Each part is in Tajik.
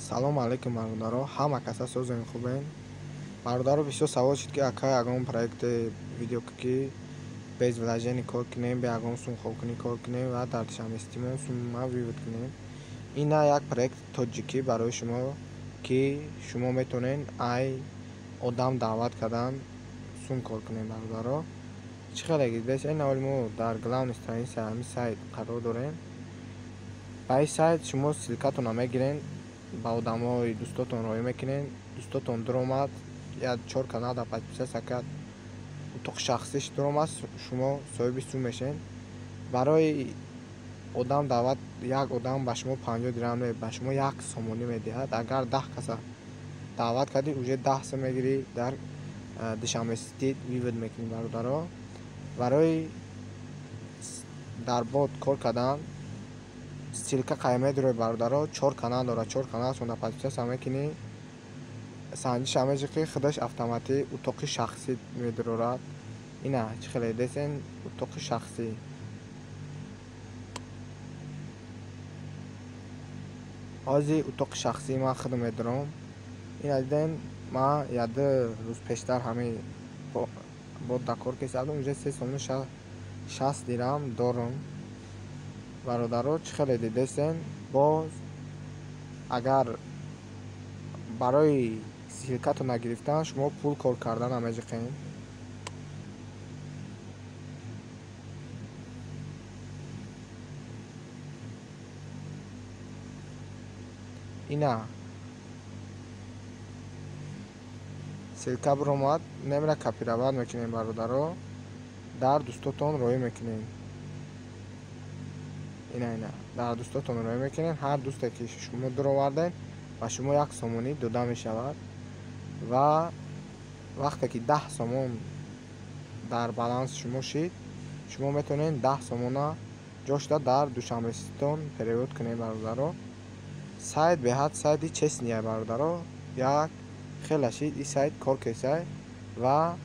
Салом алейкум, бародаро, ҳама каса созен, хубен? Бародаро, бисёр савол шуд, ки ака, ягон проекти видео, ки без вложения кор кунем, бе ягон сум хобкунӣ кор кунем ва дар Душанбе-Ситимон сумма вывод кунем. Ина як проект тоҷикӣ барои шумо, ки шумо метавонед ай одам даъват кардан сум кор кунем, бародаро. Чӣ хеле дидед, ин аввал мо дар главный страница ҳамин сайт қарор дорем. Ба ин сайт шумо ссылкатонро мегирен, ба одамои дӯстотон роҳӣ мекунед. Дӯстотон дуромад, я чор канал дар подписаться кард, утоқи шахсиш дуромад, шумо соҳиби сум мешавед. Барои одам даъват як одам ба шумо 50 дирам не, ба шумо 1 сомонӣ медиҳад. Агар 10 каса даъват кардӣ, уже 10 сом мегирӣ, дар Душанбе-Сити вывод мекунӣ, бародаро. Барои дар бот кор кардан ссылка қай медирои, бародаро, чор канал дорад, чор каналшон подписаться мекунӣ, санҷиша меҷиқӣ, худаш автоматӣ утоқи шахсӣ медирорад. Ина чӣ хеле десен, утоқи шахсӣ. Ҳозир утоқи шахсии ман худам медиром. Ина дидем, ман яду рӯз пештар ҳамин бот дар кор кесадам, уже 3 сомону 60 дирам дорам. Бародаро, чӣ хеле дидесен, боз агар барои ссылкатон нагирифтан шумо пул кор кардан намеҷиқед. Ина ссылка биромад, немра копировать мекунем, бародаро, дар дӯстотон роҳӣ мекунем. Ина дар дӯстотон роҳӣ мекунем. Ҳар дӯсте ки шумо дуровардем, ба шумо 1 сомонӣ дода мешавад. Ва вақте ки 10 сомон дар баланс шумо шид, шумо метавонед 10 сомона ҷошта дар Душанбе-Ситон перевод кунед, бародаро. Сайт беҳад сайти честния, бародаро. Як хела шид ин сайт кор кесай ва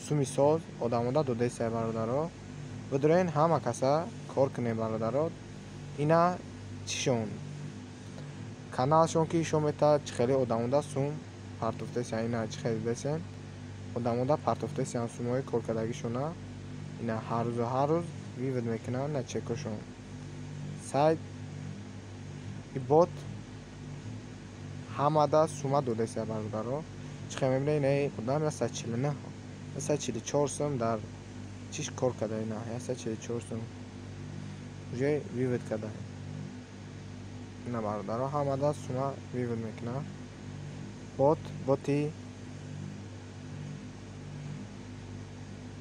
суми соз одамода додесай, бародаро. Бидурен ҳама каса кор кунед, бародаро. Ина чишон каналшон ки шо мета чӣ хеле одамода сум партофтесян. Ина чӣ хеле дидесен, одамода партофтесян сумҳои коркардагишона. Ина ҳар рӯзу ҳар рӯз вывод мекунанд на чекошон. Сайт и бот ҳамада сума додеся, бародаро. Чӣ хеле мебинед, ина одам 149, 144 сум дар чиш кор карда, ина 144 сум уже вывод карда. Ина бародаро, ҳамада сума вывод мекунад. Бот боти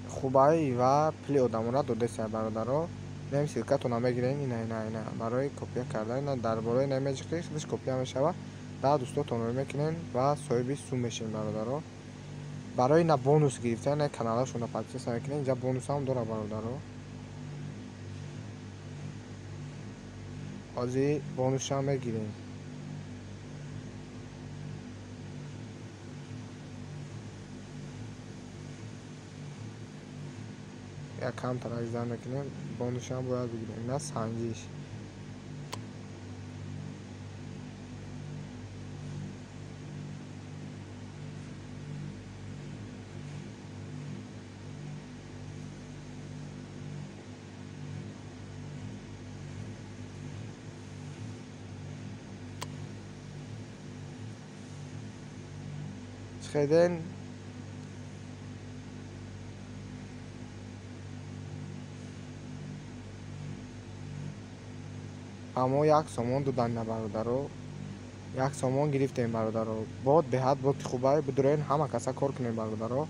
хубай ва пули одамонро додеся, бародаро. Инам ссылкатонро мегирен, ина барои копия кардан, ина дар болои намеҷиқӣ худаш копия мешавад, дар дӯстотон мекунен ва соҳиби сум мешавед, бародаро. Барои на бонус гирифтан на каналашонро подписаться мекунен, инҷа бонусам дорад, бародаро. Ҳозир бонусшам мегирем. Як камтар зан мекунем, бонусшам бояд бигирем. На санҷиш. Хеден ба мо 1 сомон додан, бародаро. 1 сомон гирифтем, бародаро. Бот беҳад боти хубай, бидурен ҳама каса кор кунем, бародаро.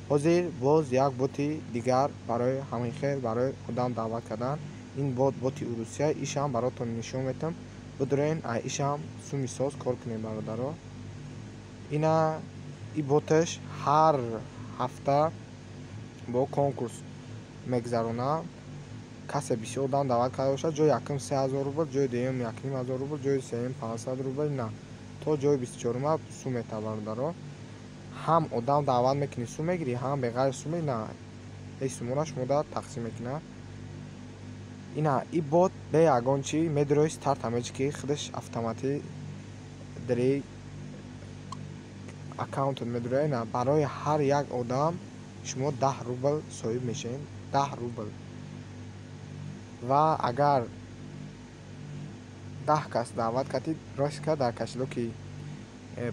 Ҳозир боз як боти дигар барои ҳамин хел, барои одам даъват кардан. Ин бот боти Урусия, ишам баротон нишон метам. Бидурен ай ишам суми соз кор кунем, бародаро. Ина и боташ ҳар ҳафта бо конкурс мегзаронад. Касе бисёр одам даъват карда бошад, ҷои якум 3000 рубл, ҷои дуюм 1500 рубл, ҷои сеюм 500 рубл, на то ҷои 24-ума сум метавад, бародаро. Ҳам одам даъват мекунӣ сум мегирӣ, ҳам беғайр сум на ҳеҷ сумора шумода тақсим мекунад. Ина и бот бе ягон чӣ медирои старт ҳамеҷи ки худаш автоматӣ Медари, аккаунтон медуроя, ина барои ҳар як одам шумо 10 рубл соҳиб мешавед, 10 рубл. Ва агар 10 кас даъват кардид, ростка дар кошелёки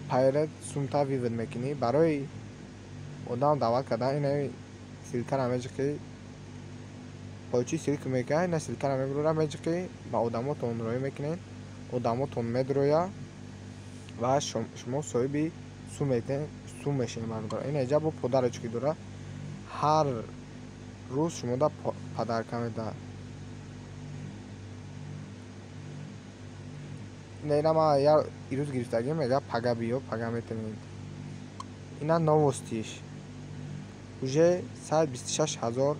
Payeer сумта вывод мекунӣ. Барои одам даъват кардан ина ссылкаро меҷиқӣ, получи ссылку мекунад, ина ссылкаро мебурора, меҷиқӣ, ба одамотон роҳӣ мекунед, одамотон медуроя ва шумо соҳиби сум мешавед, бародар. Ина иҷа бо подарочки дора, ҳар рӯз шумода подарка медиҳад. Ина ина ма я ирӯз гирифтагим, мега пага биё, пага метавонед. Ина новостиш уже 126 000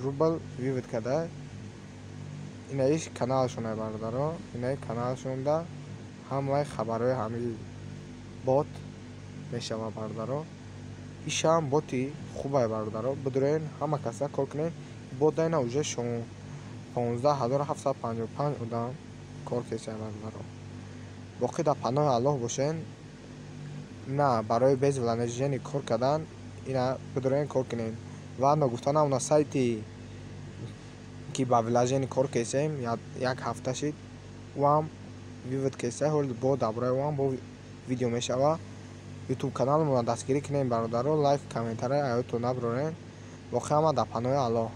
рубл вывод карда. Ина иш каналшона, бародаро, инаи каналшонда ҳамаи хабарҳои ҳамаи бот мешавад, бародаро. Ишам боти хубае, бародаро, бидурен, ҳама каса кор кунед. Бот ина уже 16 755 одам кор кесая, бародаро. Боқӣ дар паноҳи Аллоҳ бошен. На барои без вложения кор кардан ина бидурен, кор кунед. Ва ногуфта намона, сайти ки ба вложения кор кесем, як ҳафта шид, ӯам вывод кесай, ҳол бо дар бораи ӯам бо видео мешава. Ютуб каналмонро дастгирӣ кунем, бародаро, лайк, комментария аётон набурорен. Боқӣ ҳама дар паноҳи Аллоҳ.